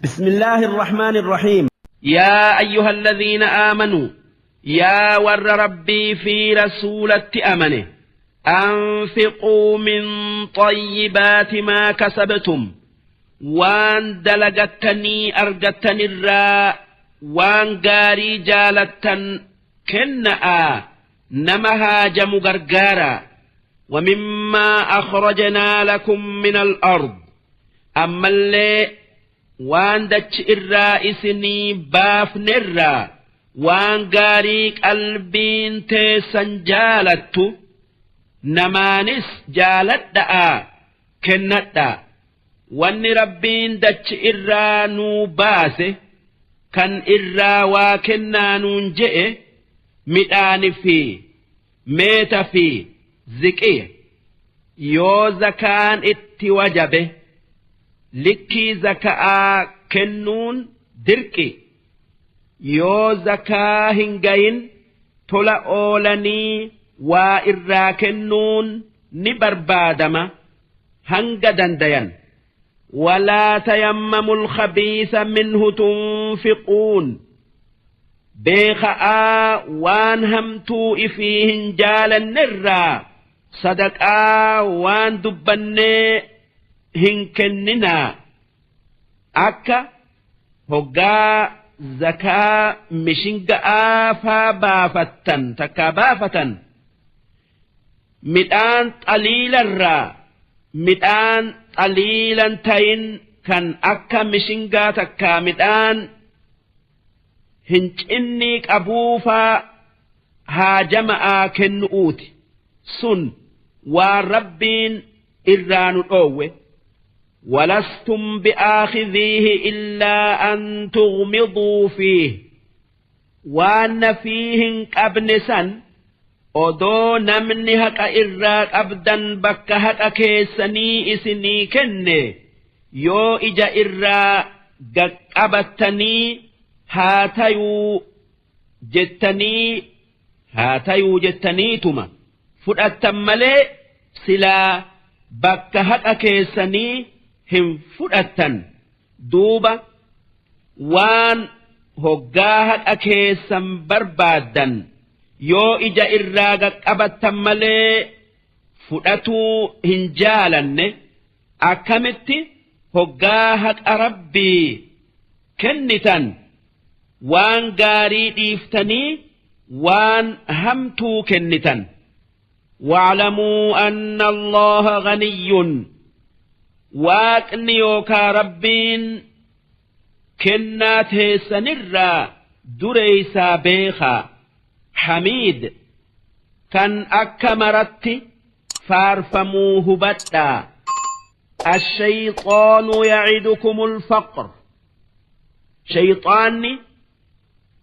بسم الله الرحمن الرحيم. يا أيها الذين آمنوا يا ور ربي في رسولة أمنه أنفقوا من طيبات ما كسبتم وان دلقتني أرقتني الراء وان قاري جالتا كنأ نمها جم غرغارا ومما أخرجنا لكم من الأرض أما اللي وان دتش الرائسني باف نرى وان قاريك قلبين تيسن جالتو نمانس جالت دعا كنت وان ربين دتش إرى نوباسه كان إرى واكنا ننجئ مدان في ميت في زكي يو زكان اتوجبه لكي زكاء كنون دركي يو زكاة هنجين تلا أولاني وإرى كنون نبربادما هنجا دندين ولا تيمموا الخبيث منه تنفقون بيخاء وان همتو إفيهن جالا نرى صدقاء وان دبني هنكننا أكا هقا زكاة مشنقاء فبافتن تكبافتن مدان قليل الرا مدان قليلا تين كان أكا مشنقا تكا مدان هنجنيك أبوفا هاجمعا كنؤوت سن والربين إران الأوه ولستم بآخذيه إلا أن تغمضوا فيه وأن فيه أبنسا odoo namni haqa irraa qabdan bakka haqa keessanii isinii kenne yoo ija irraa gaqqabattanii haa tayuu jettaniituma fudhattan malee silaa bakka haqa keessanii hin fudhattan duuba waan hoggaa haqa keessan barbaaddan yoo ija irraa qaqqabattan malee fudhatuu hin jaalanne akkamitti hoggaa haqa rabbii kennitan waan gaarii dhiiftanii waan hamtuu kennitan. واعلموا أن الله غني waaqni yookaa rabbiin kennaa teessanirraa dureeysaa beekaa حميد كان أكمرت فارفموه بدا الشيطان يعدكم الفقر شيطاني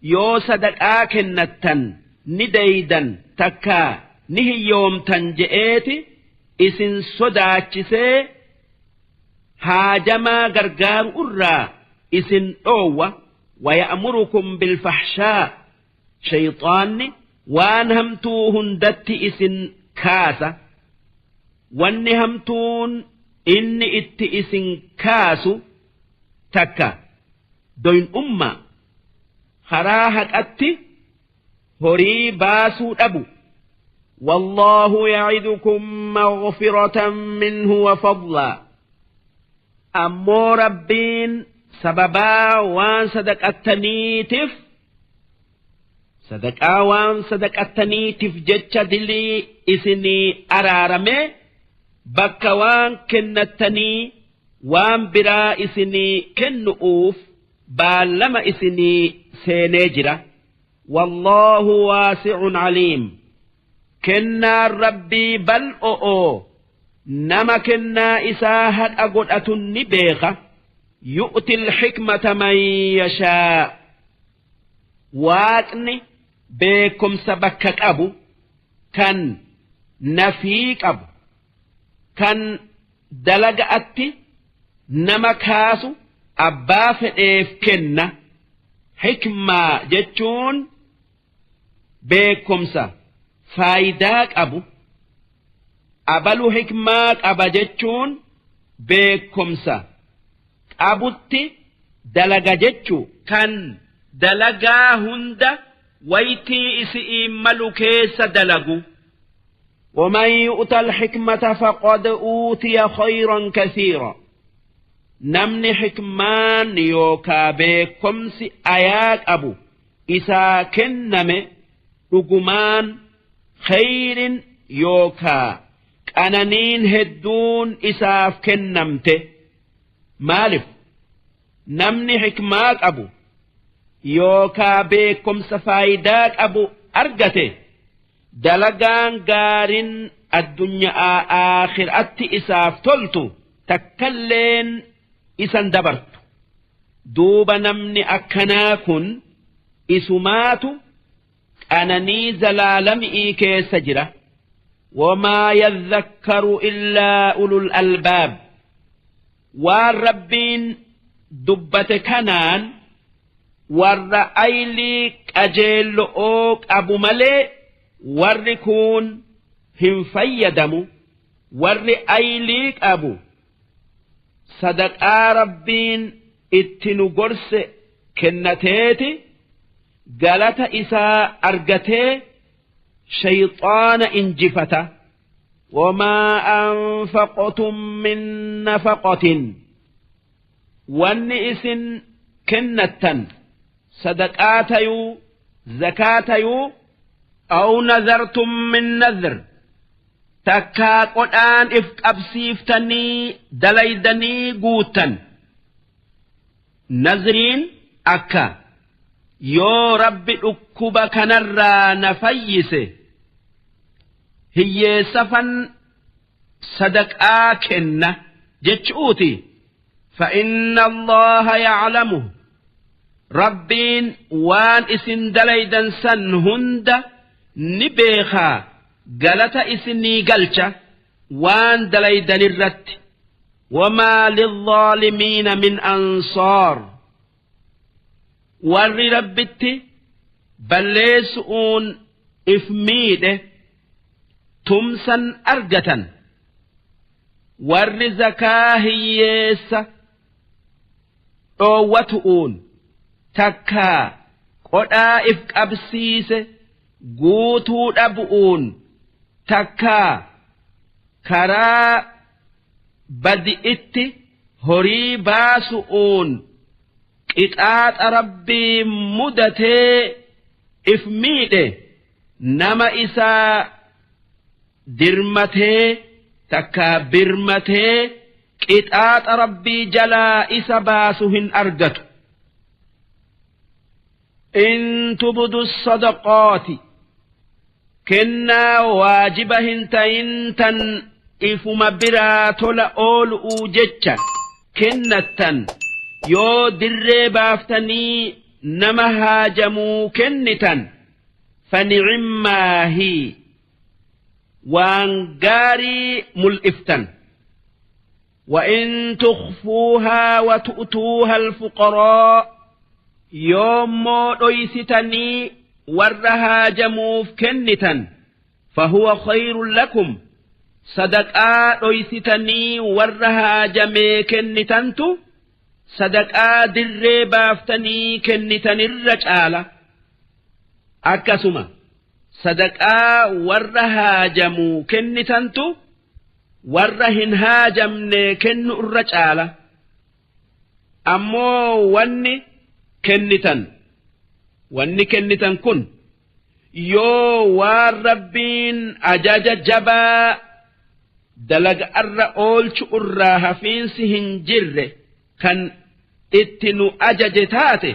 يو صدقا كنتن نديدا تكا نهي تنجئتي إسن صداتشسي هاجما غرغار أرى إسن أوة ويأمركم بالفحشاء شيطاني وان همتو هندت إسن كاسة وان همتون إني إت إسن كاسو تكا دوين أمة خراهك أتي هري باسو أبو والله يعدكم مغفرة منه وفضلا أمو ربين سببا وان صدق التنيتف صدقaa waan sadaqattaniitiif jecha dilii isinii araarame bakka waan kennattanii waan biraa isinii kennu'uuf baallama isinii seenee jira. Wallaahu waasi'un aliim. Kennaan rabbii bal'o'oo nama kennaa isaa haqa godhatu ni beeka. Yu'ti al-hikmata man yashaa. Waaqni beekumsa bakka qabu kan nafii qabu kan dalaga'atti nama kaasu abbaa fedheef kenna. Hikmaa jechuun beekumsa faayidaa qabu abalu hikmaa qaba jechuun beekumsa qabutti Dalaga jechu kan dalagaa hunda waytii isi'ii malu keessa dalagu. ومن يؤت الحكمة فقد أوتي خيرا كثيرا. Namni xikmaan yookaa beekomsi ayaa qabu isaa kenname dhugumaan khayrin yookaa qananiin hedduun isaaf kennamte. Maalif namni xikmaa qabu yookaa beekomsa faayidaa qabu argate dalagaan gaarin addunyaa aakhiraatti isaaf toltu takkalleen isan dabartu. Duuba namni akkanaa kun isumaatu qananii zalaalami'ii keessa jira. وما يذكر إلا أولو الألباب. Waan Rabbiin dubbate kanaan warra aylii qajeello'oo qabu malee warri kun hin fayyadamu. Warri aylii qabu sadaqaa Rabbiin itti nu gorse kennateeti galata isaa argatee shayxaana injifata. وما أنفقتم من نفقة, wanni isin kennattan sadaqaa tayuu zakaa tayuu, أو نذرتم من نذر, takkaa qodhaan if qabsiiftanii dalaydanii guuttan. Nazriin akka yoo Rabbi dhukkuba kanarraa na fayyise hiyyeessafan sadaqaa kenna jechuuti. فإن الله يعلمه. Rabbiin waan isin dalaydan san hunda ni beekaa, galata isinii galcha waan dalaydan irratti. وما للظالمين من أنصار. Warri Rabbitti balleessu'uun if miidhe tumsan argatan. Warri zakaa hiyyeessa dhoowwatu'uun takkaa qodhaa if qabsiise guutuu dhabu'uun takkaa karaa badi'itti horii baasu'uun qixaaxa Rabbii mudatee if miidhe nama isaa dirmatee takkaa birmatee qixaaxa Rabbii jalaa isa baasu hin argatu. إن تبدوا الصدقات, kennaa waajiba hin ta'in tan ifuma biraa tola oolu'uu jecha kennattan yoo dirree baaftanii nama haajamuu kennitan, فنعما هي, waan gaarii mul'iftan. وإن تخفوها وتؤتوها الفقراء, yoommoo dhoysitanii warra haajamuuf kennitan, فهو خير لكم. Sadaqaa dhoysitanii warra haajamee kennitantu sadaqaa dirree baaftanii kennitanirra caala. Akkasuma sadaqaa warra haajamuu kennitantu warra hin haajamne kennu irra caala. Ammoo wanni kennitan kun yoo waan Rabbiin ajaja jabaa dalaga oolchu irraa hafiinsi hin jirre kan itti nu ajaje taate,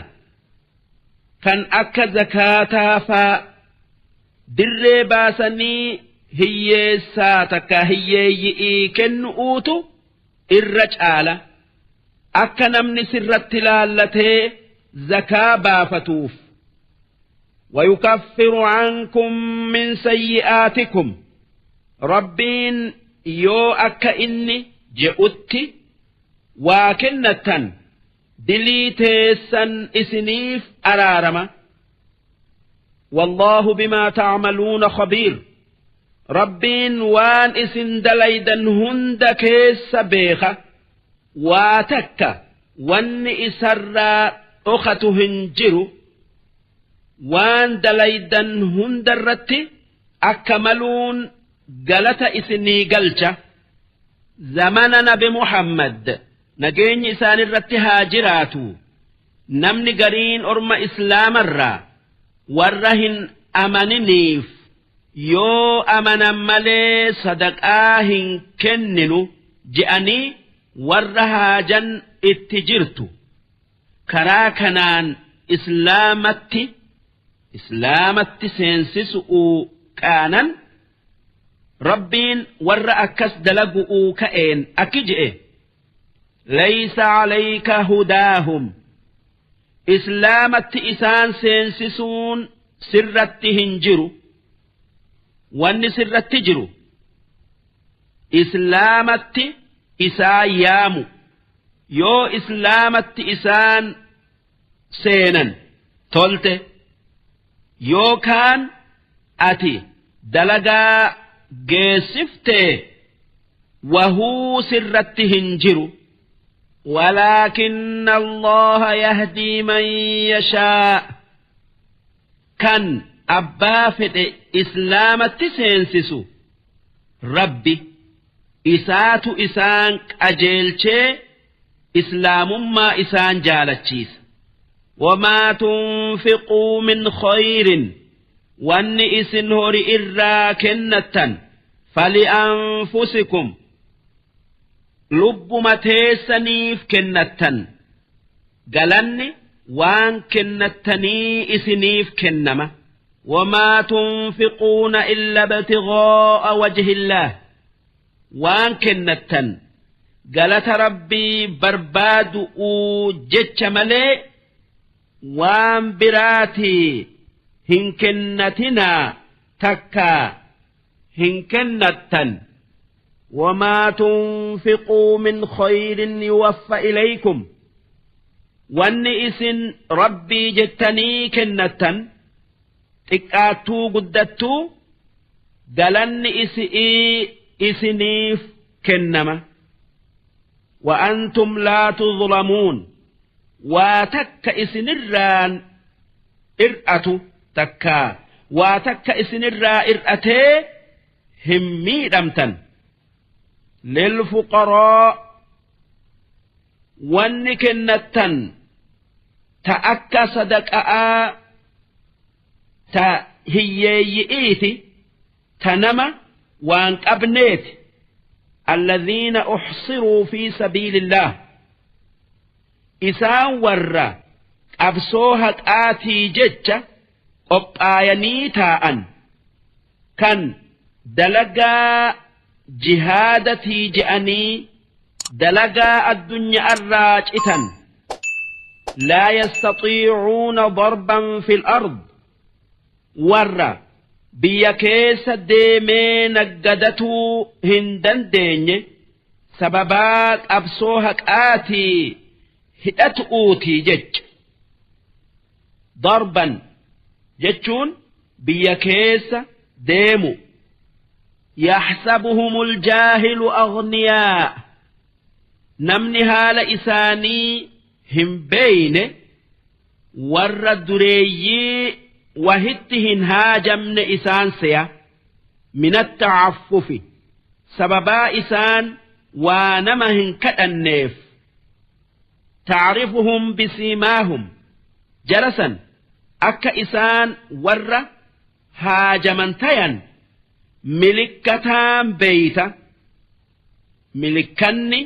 kan akka zakaataa faa dirree baasanii hiyyeessaa takka hiyyeeyyi'ii kennu'uutu irra caala, akka namni sirratti laallatee zakaa baafatuuf. ويكفر عنكم من سيئاتكم. Rabbiin yoo akka inni je'utti waa kennattan dilii teessan isiniif araarama. والله بما تعملون خبير. Rabbiin waan isin dalaydan hunda keessa beeka. Waa takka Wanni isarraa dhokatu hin jiru. Waan dalaydan hundarratti akka maluun galata isinii galcha. Zamana Nabi Muhammad nageenyi isaanirratti haa jiraatu, namni gariin orma islaamarraa warra hin amaniniif yoo amanan malee sadaqaa hin kenninu je'anii warra haajan itti jirtu karaa kanaan islaamatti seensisu'uu qaanan. Rabbiin warra akkas dalagu'uu ka'een akki je'e: "Laysa calayka hudaahum." Islaamatti isaan seensisuun sirratti hin jiru. Wanni sirratti jiru islaamatti isaan yaamu. Yoo islaamatti isaan seenan tolte, yookaan ati dalagaa geessiftee wahuu sirratti hin jiru. ولكن الله يهدي من يشاء. Kan abbaa fedhe islaamatti seensisu Rabbi. Isaatu isaan qajeelchee islaamummaa isaan jaalachiisa. وما تنفقوا من خير, wanni isin hori irraa kennattan, فلأنفسكم, lubbuma teessaniif kennattan. Galanni waan kennattanii isiniif kennama. وما تنفقون إلا ابتغاء وجه الله. Waan kennattan galata Rabbii barbaadu'uu jecha malee waan biraatii hin kennatinaa, takkaa hin kennattan. وما تنفقوا من خير يوف إليكم. Wanni isin Rabbii jettanii kennattan xiqqaattuu guddattuu galanni isi'ii isiniif kennama. وأنتم لا تظلمون. Waa takka isinirraan ir'atu, takkaa waa takka isinirraa ir'atee hin miidhamtan. للفقراء, wanni kennattan ta akka sadaqa'aa ta hiyyeeyyi'iiti, ta nama waan qabneeti. الذين أحصروا في سبيل الله, isaan warra qabsoo haqaatii jecha qophaayanii taa'an, kan dalagaa jihaadatii je'anii dalagaa addunyaarraa citan. لا يستطيعون ضربا في الأرض, warra biyya keessa deemee naggadatuu hin dandeenye sababaa qabsoo haqaatii hidhatu'uutii jecha. ضربا jechuun biyya keessa deemu. يحسبهم الجاهل أغنياء, namni haala isaanii hin beeyne warra dureeyyii wahitti hin haajamne isaan seya. من التعفف, sababaa isaan waa nama hin kadhanneef. تعرفهم بسيماهم, jarasan akka isaan warra haajaman tayan milikkataan beeyta. Milikkanni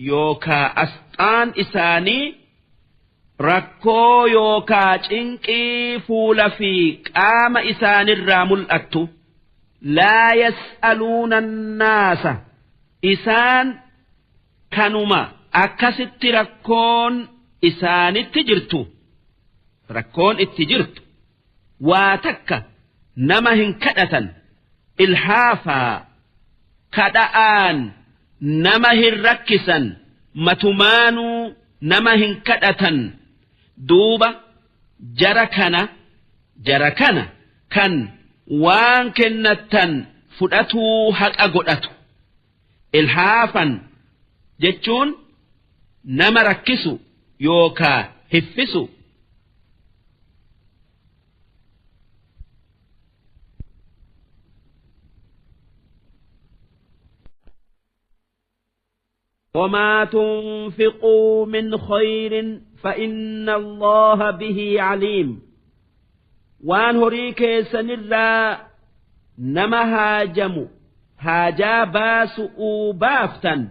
yookaa asxaan isaanii rakkoo yookaa cinqii fuula fi qaama isaanirraa mul'attu. لا يسألون الناس, isaan kanuma akkasitti rakkoon isaanitti jirtu, rakkoon itti jirtu, waa takka nama hin kadhatan. إلحافا, kadha'aan nama hin rakkisan, matumaanuu nama hin kadhatan. Duuba jara kana kan waan kennattan fudhatuu haqa godhatu. إلحافا jechuun nama rakkisu yookaa hiffisu. وما تنفقوا من خير فإن الله به عليم. waan horii keessanirraa nama haajamu haajaa baasu'uu baaftan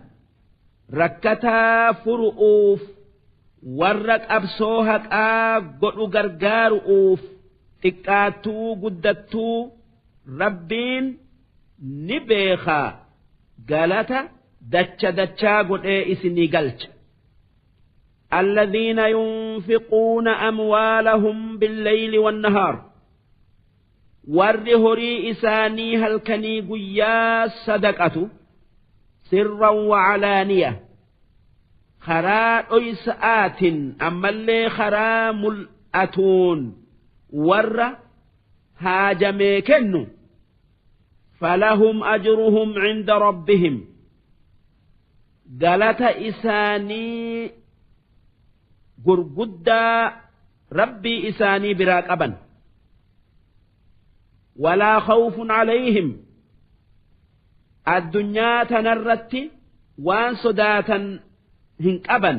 rakkataa furu'uuf warra qabsoo haqaa godhu gargaaru'uuf xiqqaattuu guddattuu Rabbiin ni beekaa galata dacha dachaa godhee isinii galcha. الذين ينفقون أموالهم بالليل والنهار warri horii isaanii halkanii guyyaa sadaqatu سرا وعلانية karaa dhoysa'aatin ammallee karaa mul'atuun warra haajamee kennu فلهم أجرهم عند ربهم galata isaanii gurguddaa Rabbii isaanii biraa qaban. ولا خوف عليهم addunyaa tanarratti waan sodaatan hin qaban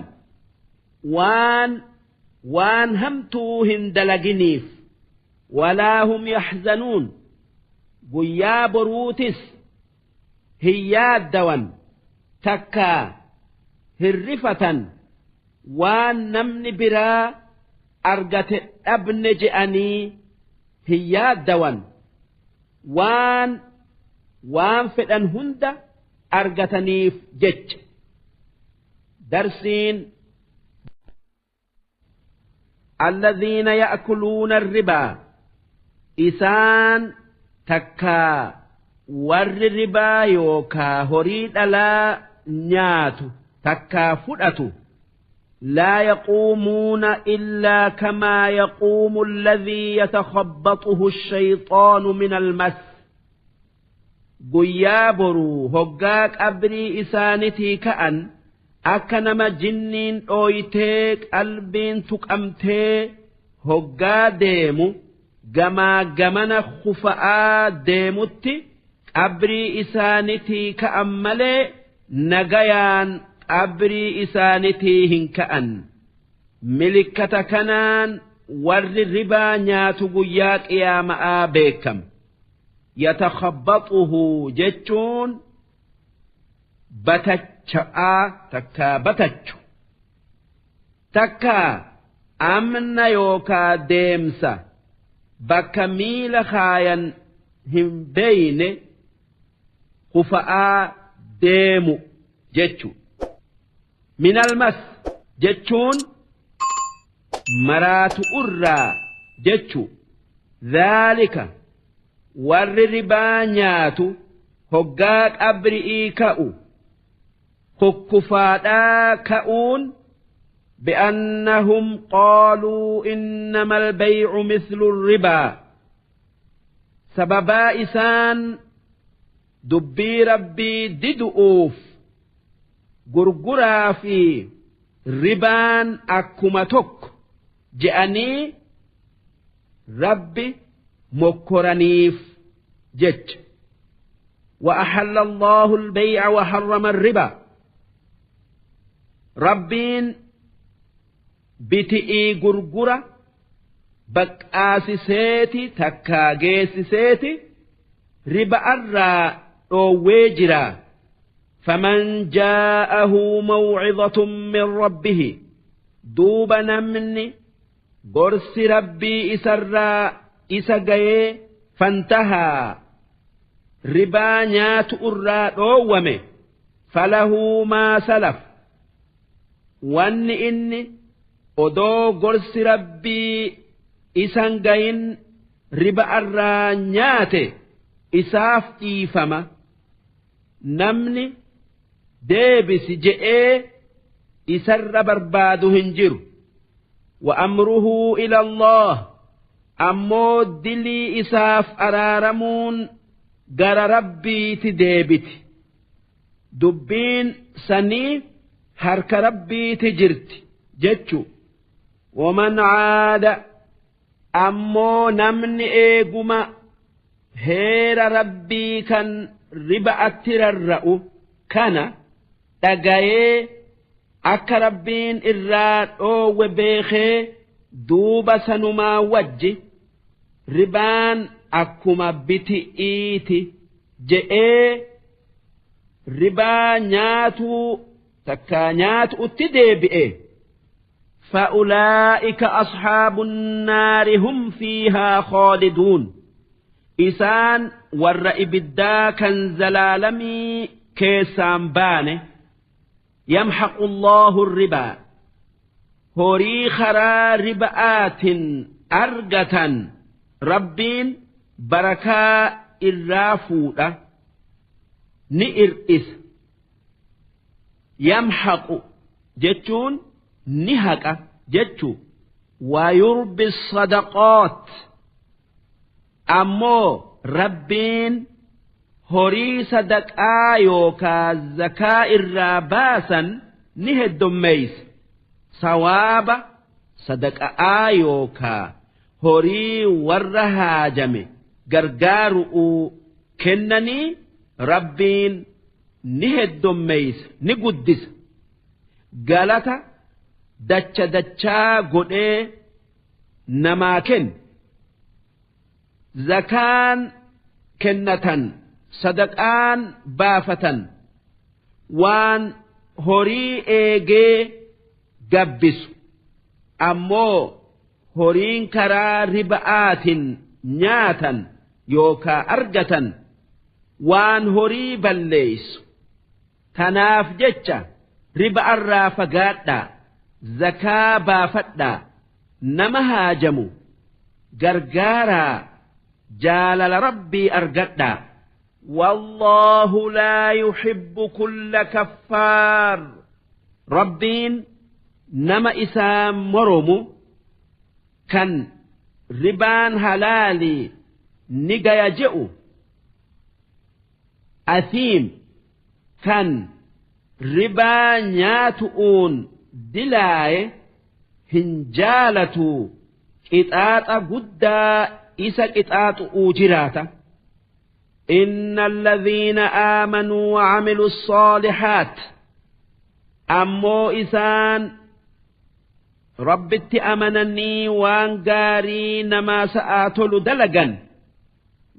waan hamtuu hin dalaginiif. ولا هم يحزنون guyyaa boruutis hin yaaddawan takkaa hin rifatan waan namni biraa argate dhabne je'anii hin yaaddawan waan fedhan hunda argataniif jecha. Darsiin الذين يأكلون الربا isaan takkaa warri ribaa yookaa horii dhalaa nyaatu takkaa fudhatu لا يقومون إلا كما يقوم الذي يتخبطه الشيطان من المس. guyyaa boruu hoggaa qabrii isaanitii ka'an akka nama jinniin dhooytee qalbiin tuqamtee hoggaa deemu gamaa gamana khufa'aa deemutti qabrii isaanitii ka'an malee nagayaan qabrii isaanitii hin ka'an. Milikkata kanaan warri ribaa nyaatu guyyaa qiyaama'aa beekam. Yatakhabbaxuhu jechuun batacha'aa takkaa batachu takkaa amna yookaa deemsa bakka miila kaayan hin beeyne kufa'aa deemu jechu. Min almas jechuun maraatu irraa jechu. Dhaalika warri ribaa nyaatu hoggaa qabri'ii ka'u kukkufaadhaa ka'uun بأنهم قالوا إنما البيع مثل الربا سببا إسان دبي ربي ددؤوف gurguraa fi ribaan akkuma tokko je'anii Rabbi mokkoraniif jecha. وأحل الله البيع وحرم الربا Rabbiin biti'ii gurgura baqqaasiseeti takkaa geessiseeti riba'arraa dhoowwee jira. فمن جاءه موعظة من ربه دوب نمني قرص ربي إسرى إسقيه فانتهى ربا نيات أرى دومه فله ما سلف وان إني odoo gorsi Rabbii isan gayin riba irraa nyaate isaaf dhiifama. Namni deebisi je'ee isarra barbaadu hin jiru. Wa amruhu ila Allah ammoo dilii isaaf araaramuun gara Rabbiiti deebiti. Dubbiin sanii Harka Rabbiiti jirti jechu. Waman caada, ammoo namni eeguma heera Rabbii kan riba'atti rarra'u kana dhagayee, akka Rabbiin irraa dhoowwe beekee, duuba sanumaa wajji ribaan akkuma biti'iiti je'ee ribaa nyaatuu takkaa nyaatu'utti deebi'e, فأولئك أصحاب النار هم فيها خالدون. إسان ور إبدا كان زلالمي كيسان بانه. يمحق الله الربا، horii karaa riba'aatin argatan Rabbiin barakaa irraa fuudha, ni ir'isa. يمحق jechuun ni haqa jechuu. ويربي الصدقات، ammoo Rabbiin horii sadaqaa yookaa zakaa irraa baasan ni heddommeeysa. Sawaaba sadaqa'aa yookaa horii warra haajame gargaaru'uu kennanii Rabbiin ni heddommeeysa, ni guddisa, galata dacha dachaa godhee namaa kenna. Zakaan kennatan, sadaqaan baafatan waan horii eegee gabbisu. Ammoo horiin karaa riba'aatiin nyaatan yookaa argatan waan horii balleeysu. Tanaaf jecha riba'arraa fagaadhaa, zakaa baafadhaa, nama haajamu gargaaraa, jaalala Rabbii argadhaa. والله لا يحب كل كفار. Rabbiin nama isaa moromu kan ribaan halaalii ni gaya je'u, أثيم kan ribaa nyaatu'uun dilaaye hin jaalatu, qixaaxa guddaa isa qixaaxu'uu jiraata. إن الذين آمنوا وعملوا الصالحات، ammoo isaan Rabbitti amananii waan gaarii namaa sa'aa tolu dalagan,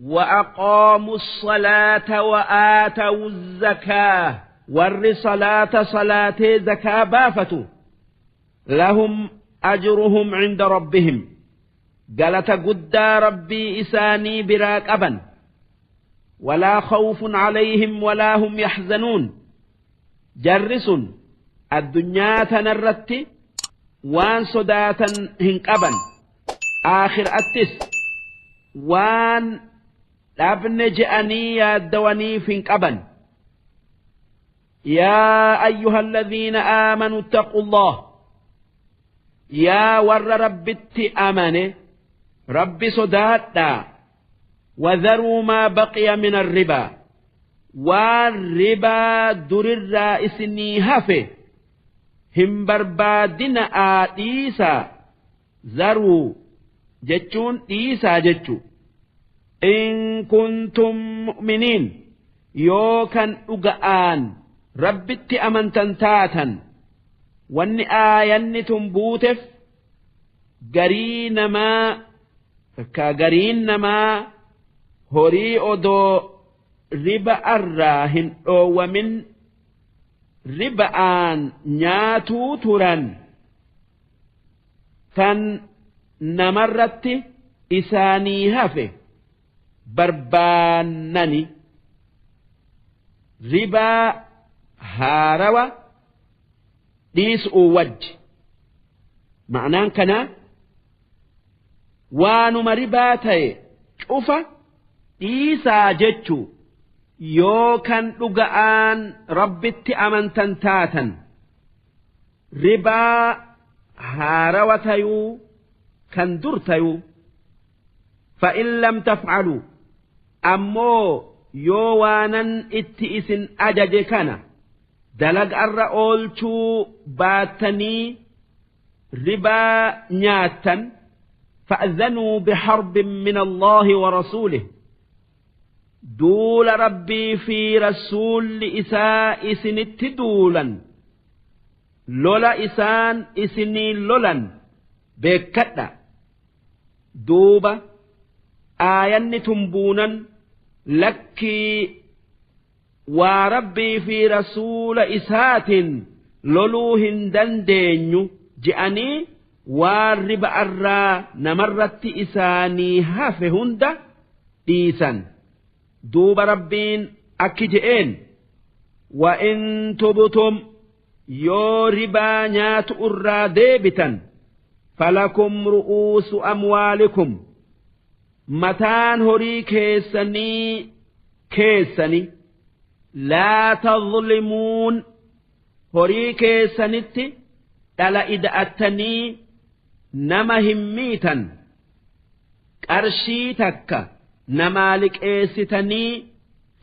وأقاموا الصلاة وآتوا الزكاة، warri salaata salaatee zakaa baafatu، لهم أجرهم عند ربهم، galata guddaa Rabbii isaanii biraa qaban. ولا خوف عليهم ولا هم يحزنون. Jarri sun addunyaa tanarratti waan sodaatan hin qaban, aakhiraattis waan dhabne je'anii yaaddawaniif hin qaban. يا أيها الذين آمنوا اتقوا الله، yaa warra Rabbitti amane, Rabbi sodaadhaa. وذروا ما بقي من الربا، waan ribaa durirraa isinii hafe hin barbaadina'aa dhiisaa. ذروا jechuun dhiisaa jechu. إن كنتم مؤمنين، yoo kan dhuga'aan Rabbitti amantan taatan. Wanni aayanni tun buutef garii namaa ka gariin namaa horii odoo riba'arraa hin dhoowwamin riba'aan nyaatuu turan kan namarratti isaanii hafe barbaannani ribaa haarawa dhiisuu wajji. Ma'anaan kanaa waanuma ribaa ta'e cufa dhiisaa jechuu, yoo kan dhuga'aan Rabbitti amantan taatan, ribaa haarawa tayuu kan dur tayuu. فإن لم تفعلوا، ammoo yoo waanan itti isin ajaje kana dalagarra oolchuu baattanii ribaa nyaattan fa'zanuu bixarbin min Allaahi wa rasuulih duula Rabbii fi rasuulli isaa isinitti duulan lola isaan isinii lolan beekkadha. Duuba aayanni tumbuunan lakkii waa Rabbii fi rasuula isaatiin loluu hin dandeenyu je'anii waan riba'arraa namarratti isaanii hafe hunda dhiisan. Duuba Rabbiin akki je'een wa'in tubtum yoo ribaa nyaatu irraa deebitan falakum ru'uusu amwaalikum mataan horii keessanii keessani laa tadlimuun horii keessanitti dhala ida'attanii nama hin miitan qarshii takka namaa liqeessitanii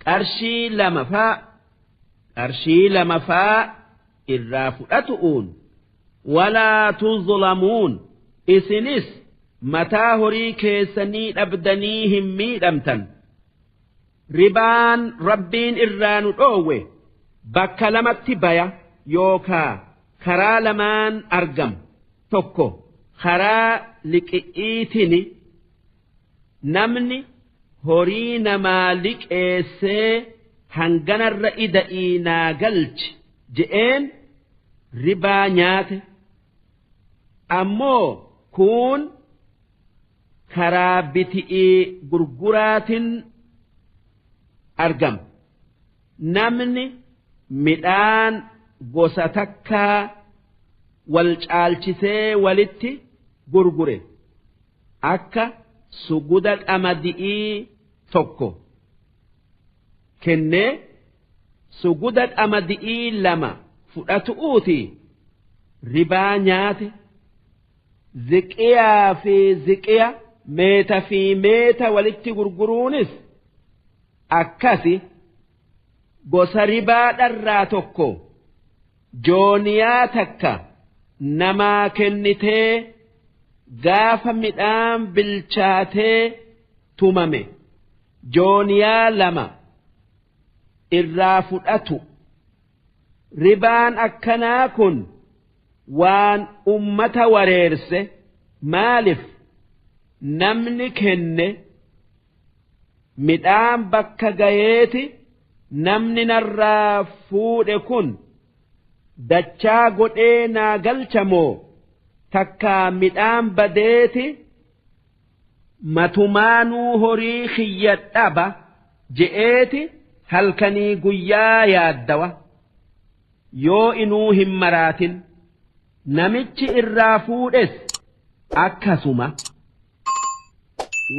qarshii lama faa irraa fudhatu'uun walaa tuzlamuun isinis mataa horii keessanii dhabdanii hin miidhamtan. Ribaan Rabbiin irraa nu dhoowwe bakka lamatti baya yookaa karaa lamaan argam. Tokko karaa liqi'iitini namni horii namaa liqeessee hanganarra ida'ii naa galchi je'een ribaa nyaate. Ammoo kun karaa biti'ii gurguraatiin argama. Namni midhaan gosa takkaa wal caalchisee walitti gurgure akka suguda qamadi'ii tokko kennee suguda qamadi'ii lama fudhatu'uuti ribaa nyaate. Ziqiyaa fi ziqiya meeta fi meeta walitti gurguruunis akkasi gosa ribaa dharraa tokko jooniyaa takka namaa kennitee gaafa midhaan bilchaatee tumame jooniyaa lama irraa fudhatu. Ribaan akkanaa kun waan ummata wareerse. Maaliif namni kenne midhaan bakka gayeeti namni narraa fuudhe kun dachaa godhee naa galchamoo takkaa midhaan badeeti matumaanuu horii xiyya dhaba je'eeti halkanii guyyaa yaaddawa yoo inuu hin maraatin. Namichi irraa fuudhes akkasuma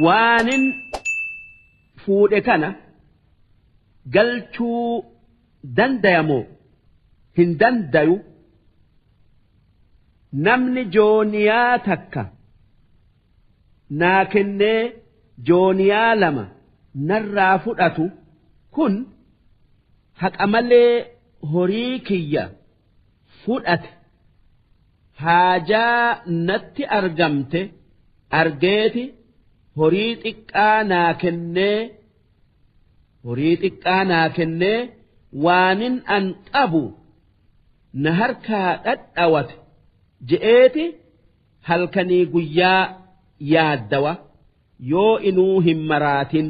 waanin fuudhe kana galchuu dandayamoo hin dandayu. Namni jooniyaa takka naa kennee jooniyaa lama narraa fudhatu kun haqa malee horii kiyya fudhate. Haajaa natti argamte argeeti horii xiqqaa naa kennee waanin an qabu na harkaa dhadhawate je'eeti halkanii guyyaa yaaddawa yoo inuu hin maraatin.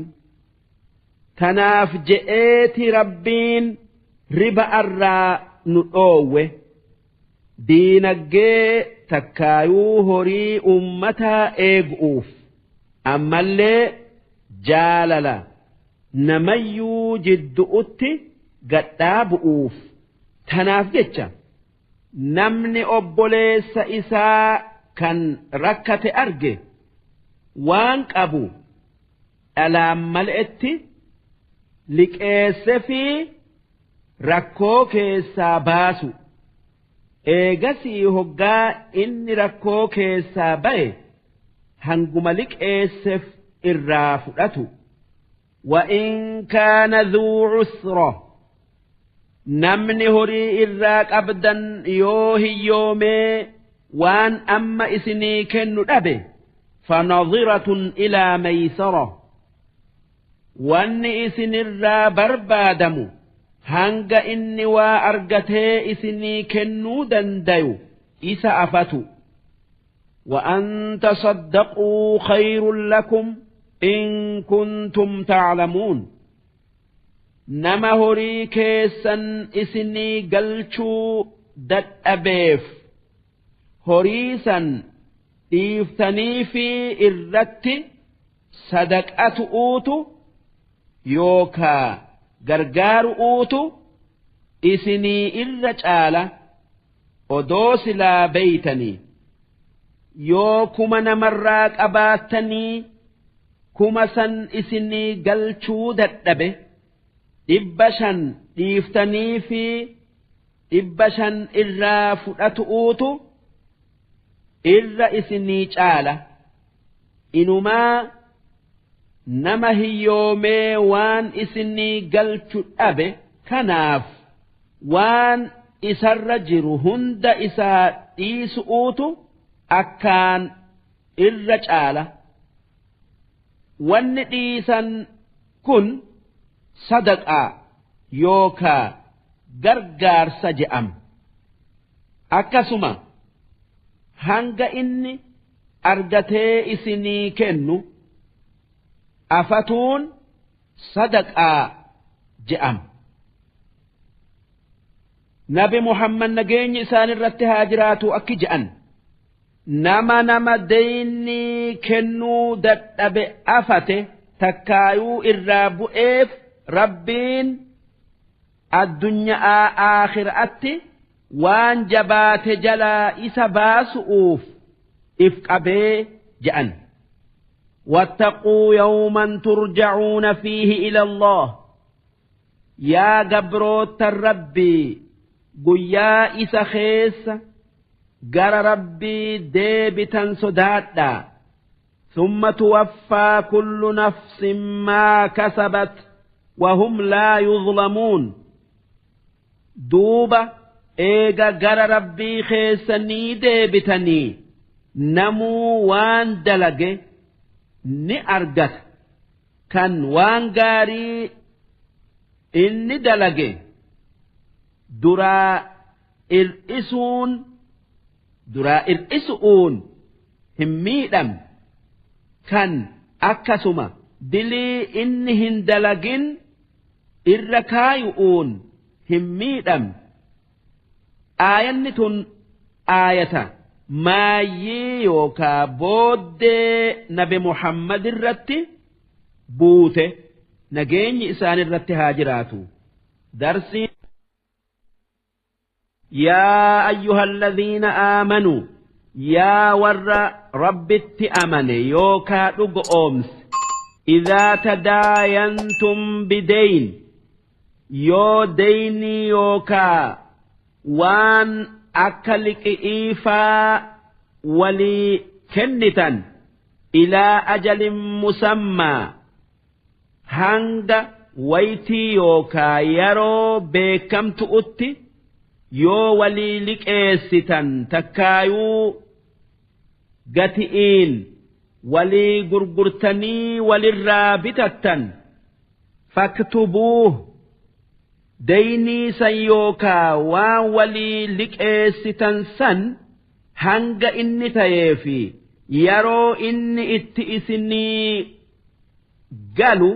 Tanaaf je'eeti Rabbiin riba irraa nu dhoowwe. Diinaggee takkaayuu horii ummataa eegu'uuf ammallee jaalala namayyuu jiddu'utti gadhaa bu'uuf. Tanaaf jecha namni obboleessa isaa kan rakkate arge waan qabu dhalaan mal'etti liqeesse fi rakkoo keessaa baasu. Eegasii hoggaa inni rakkoo keessaa ba'e hanguma liqeesseef irraa fudhatu. Wa'in kaana dhuu cusra Namni horii irraa qabdan yoo hiyyoomee waan amma isinii kennu dhabe, fanadhiratun ilaa maysara, wanni isinirraa barbaadamu hanga inni waa argatee isinii kennuu dandayu isa afatu. وأن تصدقوا خير لكم إن كنتم تعلمون. Nama horii keessan isinii galchuu dadhabeef horii san dhiiftanii fi irratti sadaqatu'uutu yookaa gargaaru'uutu isinii irra caala odoo silaa beeytanii. Yoo 1000 namarraa qabaattanii 1000 san isinii galchuu dadhabe, 500 dhiiftanii fi 500 irraa fudhatu'uutu irra isinii caala. Inumaa nama hiyyoomee waan isinii galchu dhabe kanaaf waan isarra jiru hunda isaa dhiisu'uutu akkaan irra caala. Wanni dhiisan kun sadaqaa yookaa gargaarsa je'ama. Akkasuma hanga inni argatee isinii kennu afatuun sadaqaa je'ama. Nabi Muhammad, nageenyi isaan irratti haa jiraatu, akki je'an: Nama nama deynii kennuu dadhabe afate takkaayuu irraa bu'eef, Rabbiin addunyaa aakhiraatti waan jabaate jalaa isa baasu'uuf if qabee je'an. واتقوا يوما ترجعون فيه إلى الله. Yaa gabroota Rabbii, guyyaa isa keessa gara Rabbii deebitan sodaadhaa. ثم توفى كل نفس ما كسبت وهم لا يظلمون. Duuba eega gara Rabbii keessanii deebitanii, namuu waan dalage ni argata. Kan waan gaarii inni dalage duraa ir'isuun hin miidhamne, kan akkasuma dilii inni hin dalagin irra kaayu'uun hin miidhamne. Aayanni tun aayata maayyii yookaa booddee Nabi Muhammad irratti buute, nageenyi isaan irratti haa jiraatu. Darsii. يا أيها الذين آمنوا, yaa warra Rabbitti amane yookaa dhugoomse, إذا تداينتم بدين, yoo deynii yookaa waan akka liqi'iifaa walii kennitan, إلى أجل مسمى, hanga waytii yookaa yeroo beekamtu'utti yoo walii liqeessitan takkaayuu gati'iin walii gurgurtanii walirraa bitattan, فاكتبوه, deynii san yookaa waan walii liqeessitan san hanga inni ta'ee fi yeroo inni itti isinii galu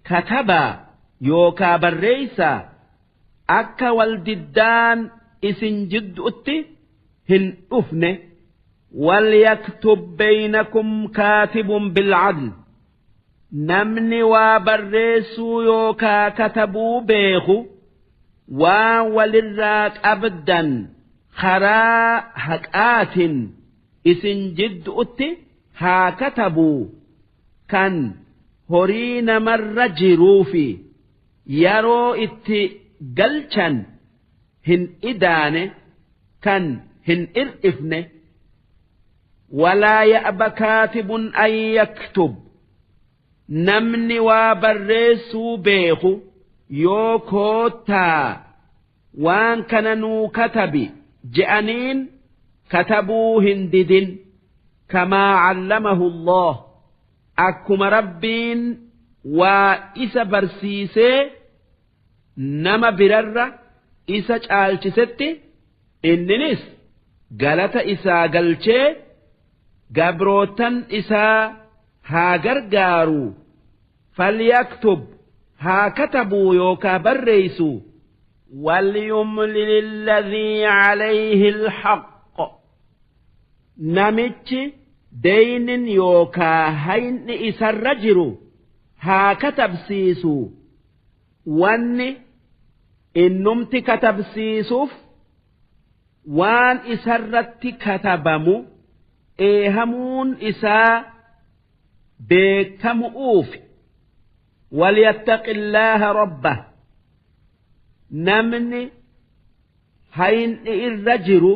katabaa yookaa barreessaa, akka waldiddaan isin jidduutti hin dhufne. وليكتب بينكم كاتب بالعدل. Namni waa barreessuu yookaa katabuu beeku waan walirraa qabdan karaa haqaatin isin jidduutti haa katabuu, kan horii namarra jiruu fi yeroo itti galchan hin idaane, kan hin ir'ifne. ولا يأب كاتب أن يكتب. Namni waa barreessuu beeku yoo koottaa Waan kana nuu katabi je'aniin katabuu hin didin. Kamaa callamahu Allah, akkuma Rabbiin waa isa barsiisee nama birarra isa caalchisetti, inninis galata isaa galchee gabrootan isaa haa gargaaru. Falyaktub, haa katabuu yookaa barreeysu. Walyumlil alladhii calayhi alhaqq, namichi deynin yookaa hayni isarra jiru haa katabsiisu. Wanni innumti katabsiisuuf waan isarratti katabamu eehamuun isaa beekamu'uufi. Walyattaqi illaaha rabbah, namni hayni irra jiru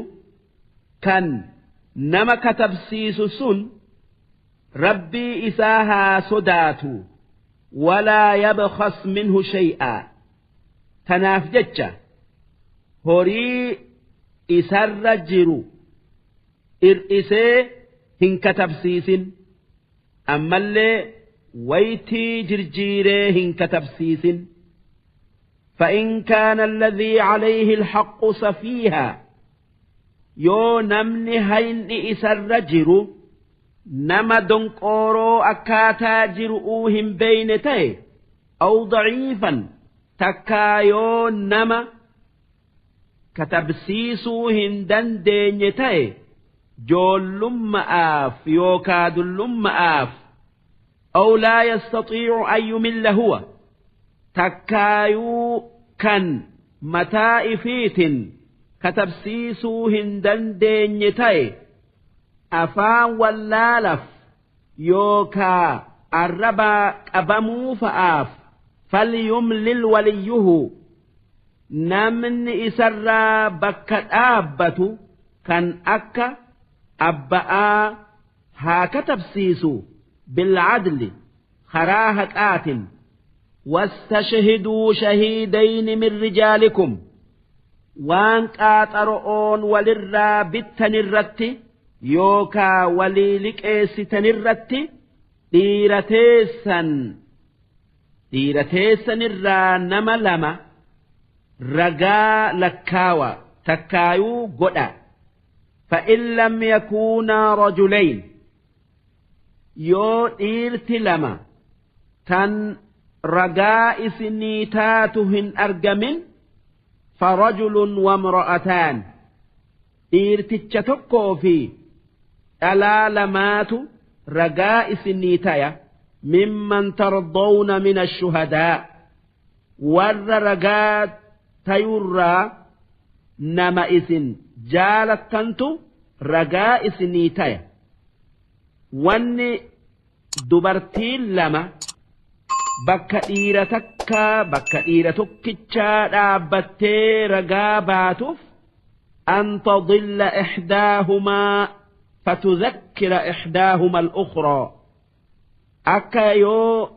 kan nama katabsiisu sun Rabbii isaa haa sodaatu. Walaa yabkhas minhu shay'aa, tanaaf jecha horii isarra jiru ir'isee hin katabsiisin, ammallee waytii jirjiiree hin katabsiisin. فإن كان الذي عليه الحق سفيها، yoo namni hayni isarra jiru nama donqooroo akkaataa jiru'uu hin beeyne ta'e, aw daciifan, takkaa yoo nama katabsiisuu hin dandeenye ta'e joollumma'aaf yookaa dullumma'aaf, aw laa yastatiicu an yumilla huwa, takkaayuu kan mataa ifiitin katabsiisuu hin dandeenye ta'e afaan wallaalaf yookaa arrabaa qabamuu fa'aaf, falyumlil waliyyuhu, namni isarraa bakka dhaabbatu kan akka abba'aa haa katabsiisu, bilcadli, karaa haqaatin. Wastashhiduu shahiidayni min rijaalikum, waan qaaxaro'oon walirraa bittanirratti yookaa walii liqeessitanirratti dhiira teessanirraa nama lama ragaa lakkaawa takkaayuu godha. فإن لم يكونا رجلين، yoo dhiirti lama tan ragaa isinii taatu hin argamin, فرجل وامرأتان، dhiirticha tokkoo fi dhalaa lamaatu ragaa isinii taya. ممن ترضون من الشهداء، warra ragaa tayurraa nama isin jaalattantu ragaa isinii taya. Wanni dubartiin lama bakka dhiira takkaa, bakka dhiira tokkichaa dhaabbattee ragaa baatuuf, أن تضل إحداهما فتذكر إحداهما الأخرى، akka yoo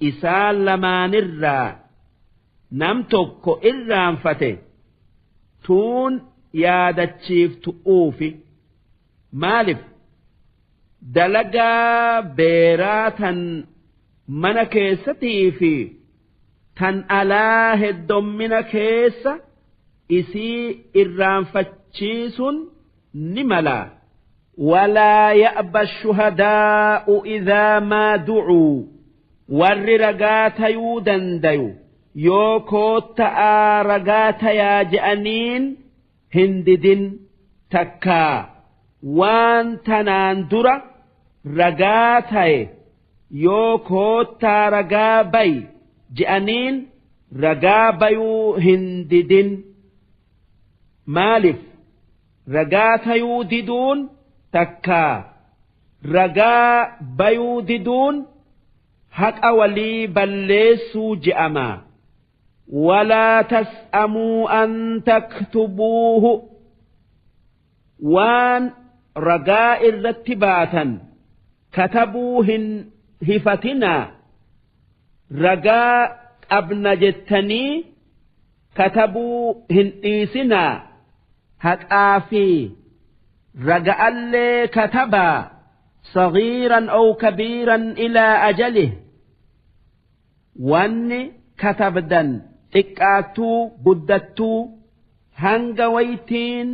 isaan lamaanirraa nam tokko irraanfate tuun yaadachiiftu'uufi. Maalif? Dalagaa beeraa tan mana keessatii fi tan alaa heddommina keessa isii irraanfachiisuun ni mala. ولا يأب الشهداء إذا ما دعوا، warri ragaa tayuu dandayu yoo kootta'aa ragaa tayaa je'aniin hin didin, takkaa waan tanaan dura ragaa taye yoo koottaa ragaa bayi je'aniin ragaa bayuu hin didin. Maalif? Ragaa tayuu diduun takkaa ragaa bayuu diduun haqa walii balleessuu je'ama. ولا تسأموا أن تكتبوه، waan ragaa irratti baatan katabuu hin hifatinaa, ragaa qabna jettanii. Katabuu hin dhiisinaa, haqaa fi raga'allee katabaa. Sagiiran aw kabiiran ilaa ajalih, wanni katabdan xiqqaattuu guddattuu hanga waytiin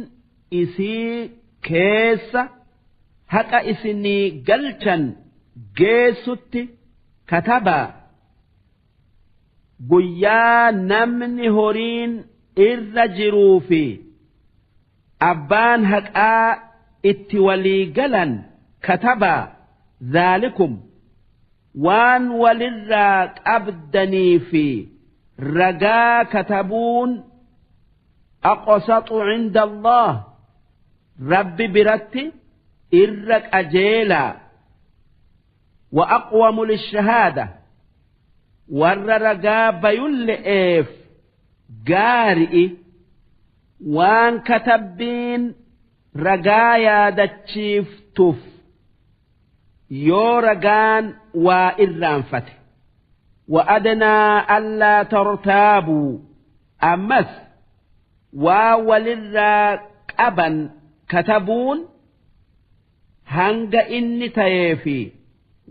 isii keessa haqa isinii galchan geessutti katabaa. Guyyaa namni horiin irra jiruu fi abbaan haqaa itti walii galan katabaa. Zaalikum, waan walirraa qabdanii fi ragaa katabuun, aqsaxu cinda Allah, Rabbi biratti irra qajeelaa, wa aqwamu lishahaada, warra ragaa bayulle'eef gaari'i, waan katabbiin ragaa yaadachiiftuuf yoo ragaan waa irraanfate. Wa adnaa allaa tartaabuu, ammas waa walirraa qaban katabuun hanga inni ta'ee fi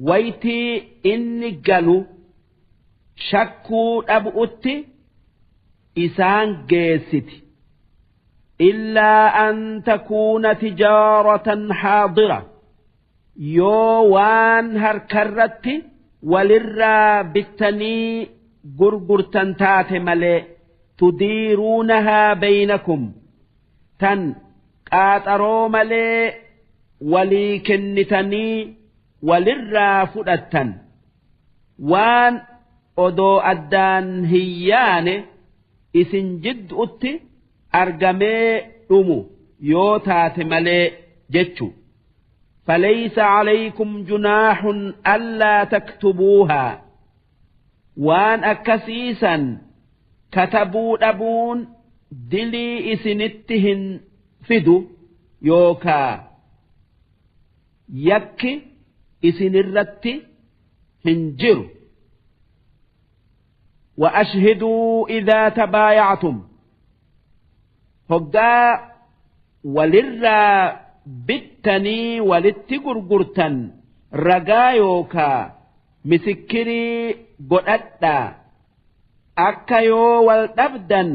waytii inni galu shakkuu dhabu'utti isaan geessiti. Illaa an takuuna tijaaratan haadira, yoo waan harkarratti walirraa bittanii gurgurtan taate malee, tudiiruunahaa baynakum, tan qaaxaroo malee walii kennitanii walirraa fudhattan, waan odoo addaan hin yaane isin jidduutti argamee dhumu yoo taate malee jechu. فليس عليكم جناح ألا تكتبوها، waan akkasiisan katabuu dhabuun dilii isinitti hin fidu yookaa yakki isinirratti hin jiru. وأشهدوا إذا تبايعتم، hoggaa walirraa bittanii walitti gurgurtan ragaa yookaa misikkirii godhadhaa, akka yoo wal dhabdan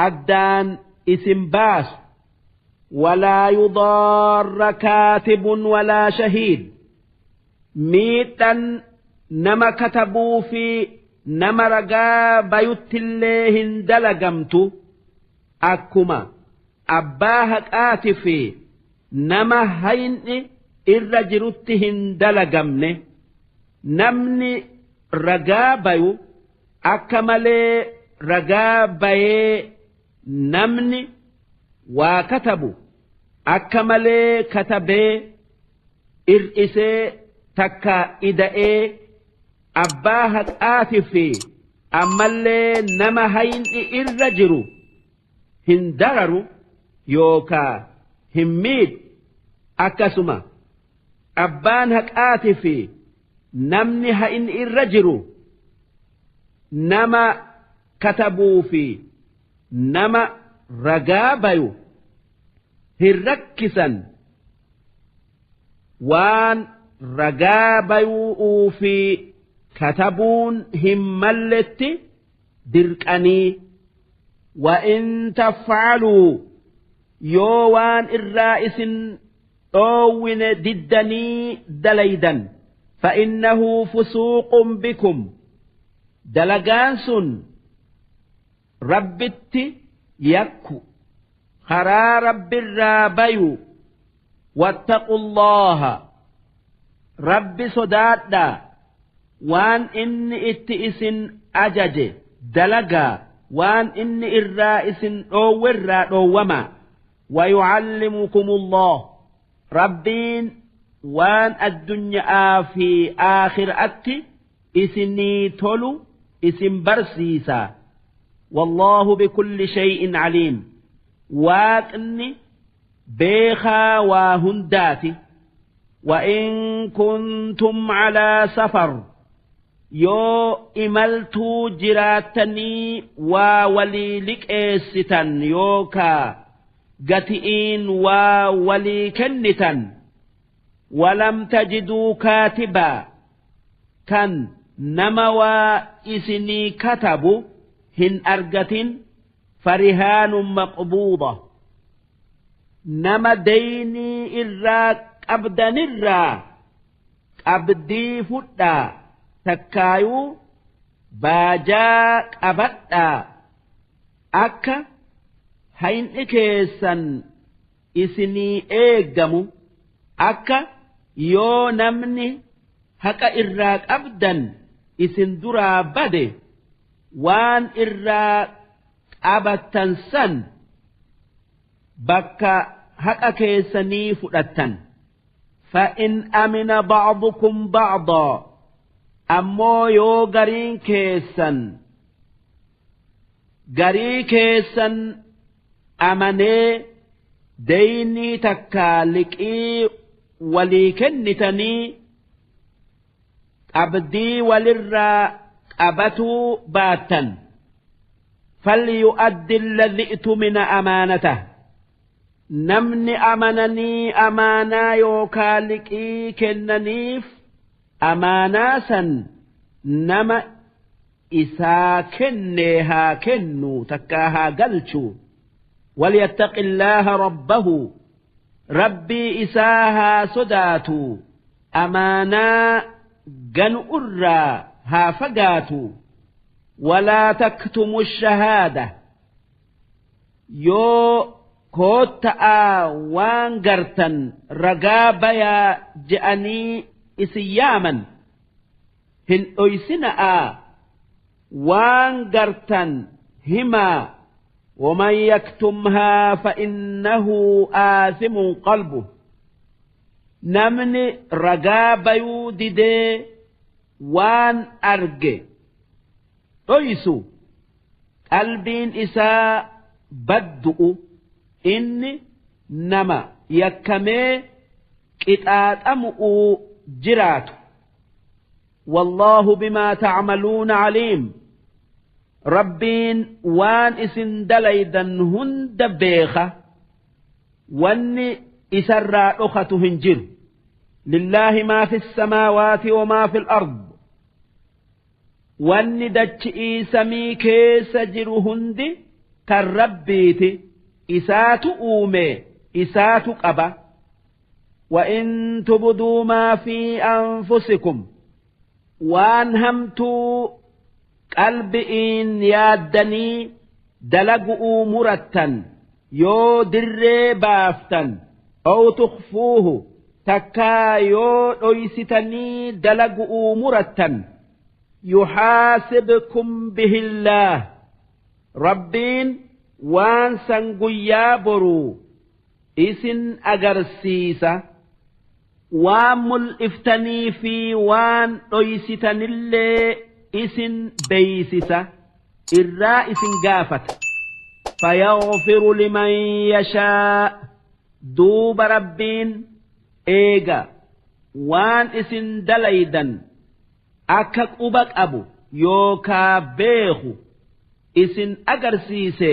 addaan isin baasu. ولا يضار كاتب ولا شهيد، miidhan nama katabuu fi nama ragaa bayuttillee hin dalagamtu, akkuma abbaa haqaati fi nama hayni irra jirutti hin dalagamne. Namni ragaa bayu akka malee ragaa bayee, namni waa katabu akka malee katabee ir'isee takka ida'ee abbaa haqaati fi ammallee nama hayni irra jiru hin dararu yookaa hin miidhu. Akkasuma abbaan haqaati fi namni hayni irra jiru nama katabuu fi nama ragaa bayu hin rakkisan, waan ragaa bayuu fi katabuun hin malletti dirqanii. وإن تفعلوا، yoo waan irraa isin dhoowwine diddanii dalaydan, فإنه فسوق بكم، dalagaan sun Rabbitti yakku, karaa Rabbirraa bayu. واتقوا الله، Rabbi sodaadhaa, waan inni itti isin ajaje dalagaa, waan inni irraa isin dhoowwerraa dhoowwamaa. ويعلمكم الله، Rabbiin waan addunyaa fi aakhiraatti isinii tolu isin barsiisa. والله بكل شيء عليم، Waaqni beekaa waa hundaati. وإن كنتم على سفر، Yoo imaltuu jiraattanii waa walii liqeessitan yookaa gati'iin waa walii kennitan, walam tajiduu kaatibaa, kan nama waa isinii katabu hin argatin, farihaanun maqbuuda, nama deynii irraa qabdanirraa qabdii fudhaa takkaayuu baajaa qabadhaa, akka hayni keessan isinii eeggamu, akka yoo namni haqa irraa qabdan isin duraa bade waan irraa qabattan san bakka haqa keessanii fudhattan. فإن أمن بعضكم بعضا, ammoo yoo gariin keessan garii keessan amanee deynii takkaa liqii walii kennitanii qabdii walirraa qabatuu baattan, فليؤد الذي اؤتمن أمانته, namni amananii amaanaa yookaa liqii kennaniif amaanaa san nama isaa kennee haa kennu takkaa haa galchu. وليتق الله ربه, rabbii isaa haa sodaatu, amaanaa ganu irraa haa fagaatu. ولا تكتموا الشهادة, yoo kootta'aa waan gartan ragaa bayaa je'anii isin yaaman hin dhoysina'aa, waan gartan himaa. ومن يكتمها فإنه آثم قلبه, namni ragaa bayuu didee waan arge dhoysu qalbiin isaa baddu'u, inni nama yakkamee qixaaxamu'uu jiraatu. والله بما تعملون عليم, rabbiin waan isin dalaydan hunda beeka, wanni isarraa dhokatu hin jiru. لله ما في السماوات وما في الأرض, wanni dachi'ii samii keessa jiru hundi kan rabbiiti, isaatu uume, isaatu qaba. وإن تبدوا ما في أنفسكم, waan hamtuu qalbi'iin yaaddanii dalagu'uu murattan yoo dirree baaftan, أو تخفوه, takkaa yoo dhoysitanii dalagu'uu murattan, يحاسبكم به الله, rabbiin waan san guyyaa boruu isin agarsiisa, waan mul'iftanii fi waan dhoysitanillee isin beeysisa, irraa isin gaafata. فيغفر لمن يشاء, duuba rabbiin eega waan isin dalaydan akka quba qabu yookaa beeku isin agarsiise,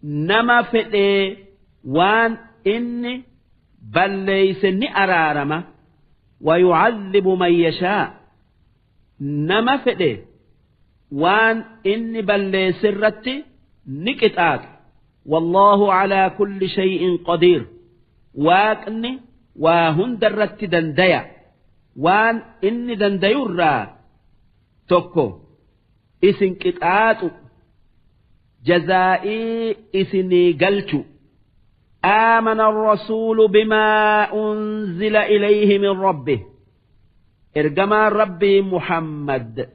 nama fedhee waan inni balleeyse ni araarama. ويعذب من يشاء, nama fedhe waan inni balleeyse irratti ni qixaaxa. والله على كل شيء قدير, waaqni waa hunda irratti dandaya. Waan inni dandayurraa tokko isin qixaaxu, jazaa'ii isinii galchu. آمن الرسول بما أنزل إليه من ربه, ergamaan rabbii Muhammad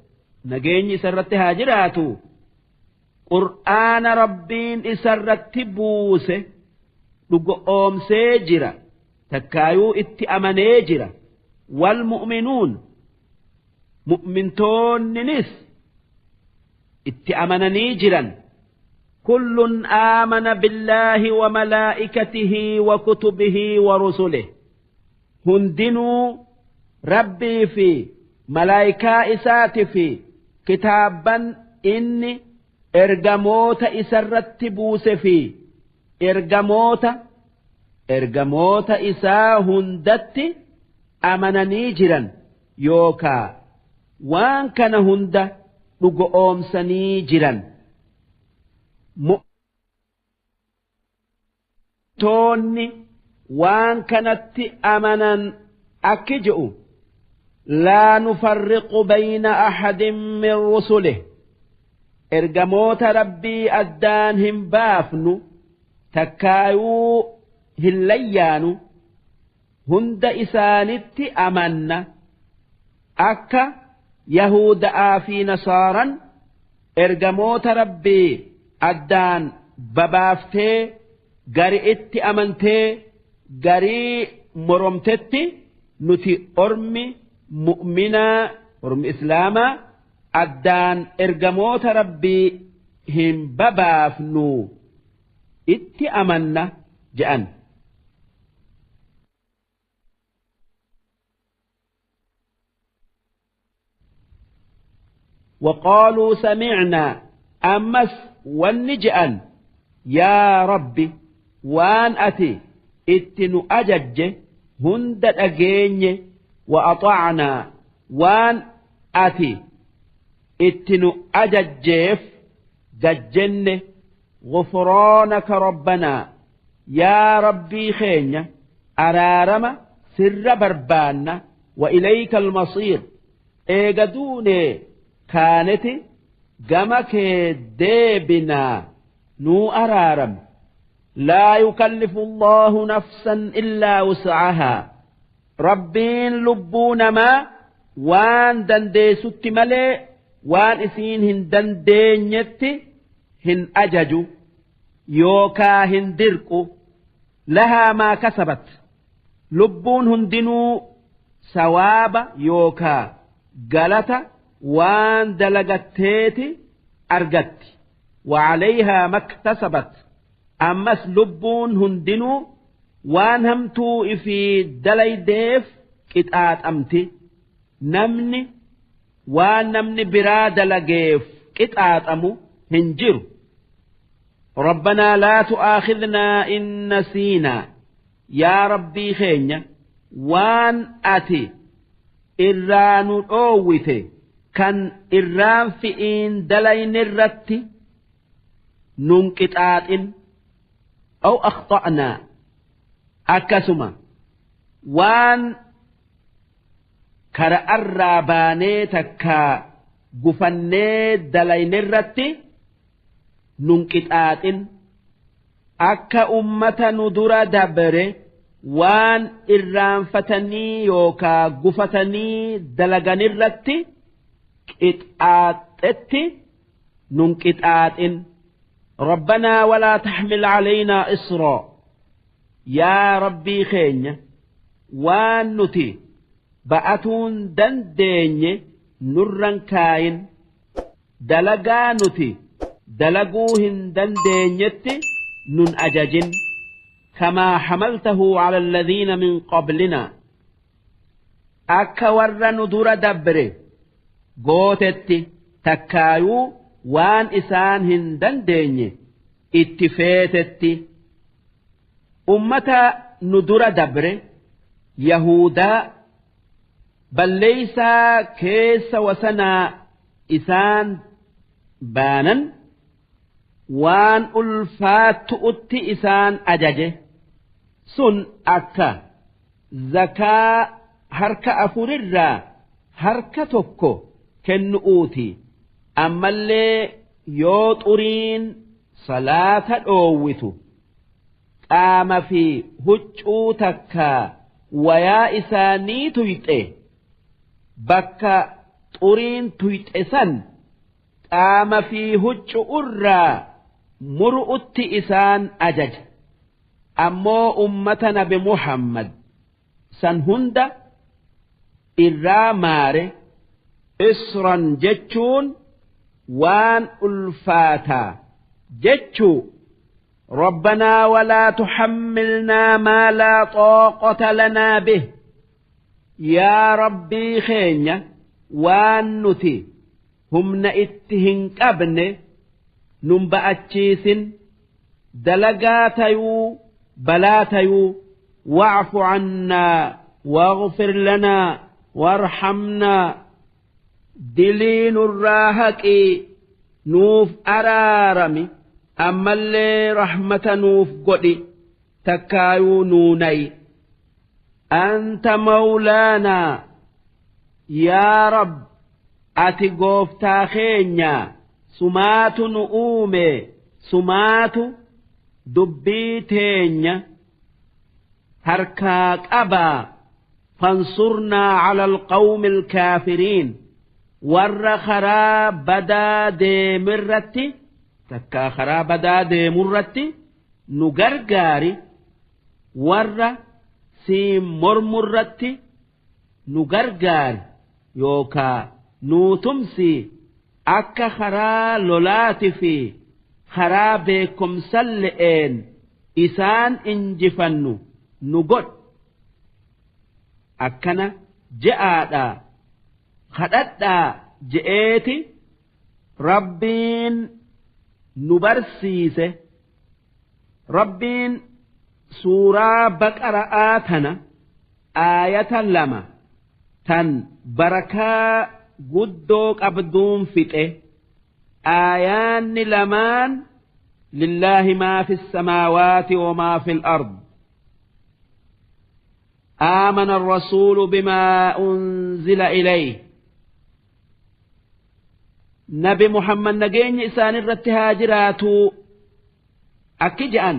nageenyi isarratti haa jiraatu qur'aana rabbiin isarratti buuse dhugoomsee jira takkaayuu itti amanee jira. والمؤمنون, mu'mintoonninis itti amananii jiran. كل آمن بالله وملائكته وكتبه ورسله, hundinuu rabbii fi malaayikaa isaati fi kitaabban inni ergamoota isarratti buuse fi ergamoota isaa hundatti amananii jiran yookaa waan kana hunda dhugoomsanii jiran. Mu'minoonni waan kanatti amanan akki je'u laa nufarriqu bayna ahadin min rusulihi ergamoota rabbii addaan hin baafnu takkaayuu hin layyaanu hunda isaanitti amanna akka yahudaa fi nasaaran ergamoota rabbii addaan babaaftee gari itti amantee garii moromtetti nuti ormi mu'minaa ormi islaamaa addaan ergamoota rabbii hin babaafnu itti amanna je'an. وقالوا سمعنا أمس والنجأن يا ربي وان أتي اتن أجج هند أجيني وأطعنا وان أتي اتن أججيف ججن غفرانك ربنا يا ربي خينيا أرارم سر بربانا وإليك المصير إيقدوني كانت جمك ديبنا نو أرارم لا يكلف الله نفسا إلا وسعها ربين لبون ما وان دنديست ملي وان إسين هن دندينيت هن أججو يوكا هن دركو لها ما كسبت لبون هندنو سواب يوكا غلطة وان دلقتيتي أرقت وعليها ما اكتسبت أمس لبون هندنو وان همتو في دلي ديف كتات أمتي نمني وان نمني برا دلقيف كتات أمو هنجر ربنا لا تؤاخذنا إن نسينا يا ربي خينيا وان أتي إران أووتي كان إران فئين دلين الرت ننقطات أو أخطأنا أكسما وان كرأر باني تكا قفني دلين الرت ننقطات أكا أمة ندر دبر وان إران فتني يوكا قفتني دلغن الرت إتآتت ننكتآت ربنا ولا تحمل علينا إصرا يا ربي خينيا وان نتي بأتون دندين نرن كاين دلقا نتي دلقوهن دندينيت نن أججن كما حملته على الذين من قبلنا أكا ور ندر دبره gootetti takkaayuu waan isaan hin dandeenye itti feetetti ummata nu dura dabre yahudaa balleeysaa keessa wasanaa isaan baanan waan ulfaatu'utti isaan ajaje sun akka zakaa harka afurirraa harka tokko kennuuti ammallee yoo xuriin salaata dhoowwitu qaama fi huccuu takka wayaa isaanii tuyxe bakka xuriin tuyxe san qaama fi huccuurraa muru'utti isaan ajaja ammoo ummata nabi Muhammad san hunda irraa maare isran jechuun waan ulfaataa jechuu ربنا ولا تحملنا ما لا طاقة لنا به يا ربي خينيا Waan nuti humna itti hin qabne nun ba'achiisin, dalagaa tayuu balaa tayuu. Wa'fu cannaa waghfir lanaa warhamnaa, dilii nurraa haqii nuuf araarami, ammallee rahmata nuuf godhi, takkaayuu nuunayi. Anta mawlaanaa, yaa Rab, ati gooftaa keenya, sumaatu nu uume, sumaatu dubbii teenya harkaa qabaa. Fansurnaa cala alqawmi alkaafiriin, warra karaa badaa deemirratti takkaa karaa badaa deemurratti nu gargaari, warra siin mormurratti nu gargaari yookaa nuu tumsi, akka karaa lolaati fi karaa beekomsalle'een isaan injifannu nu godh. Akkana je'aadha kadhadhaa je'eeti Rabbiin nu barsiise. Rabbiin suuraa Baqara'aa tana aayata 2 tan barakaa guddoo qabduun fixe. Aayaanni lamaan lillaahi maa fi samaawaati wa maa fi al-ard. آمن الرسول بما أنزل إليه. Nabi Muhammad nageenyi isaan irratti haa jiraatu akki je'an: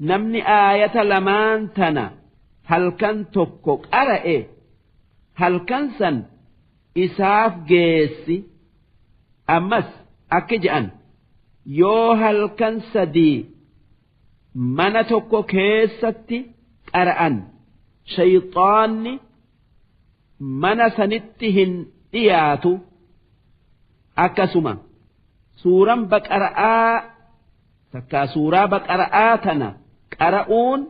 namni aayata lamaan tana halkan tokko qara'e, halkan san isaaf geessi. Ammas akki je'an: yoo halkan 3 mana tokko keessatti qara'an, shayxaanni mana sanitti hin dhiyaatu. Akkasuma suuran Baqara'aa takkaa suuraa Baqara'aa tana qara'uun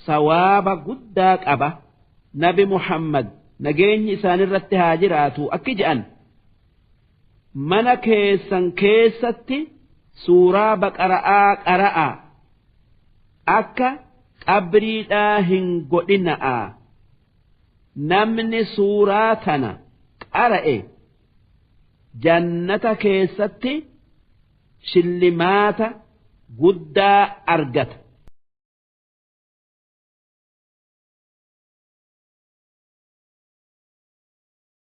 sawaaba guddaa qaba. Nabi Muhammad nageenyi isaanirratti haa jiraatu akki je'an: mana keessan keessatti suuraa Baqara'aa qara'a, akka qabriidhaa hin godhina'a. Namni suuraa tana qara'e jannata keessatti shillimaata guddaa argata.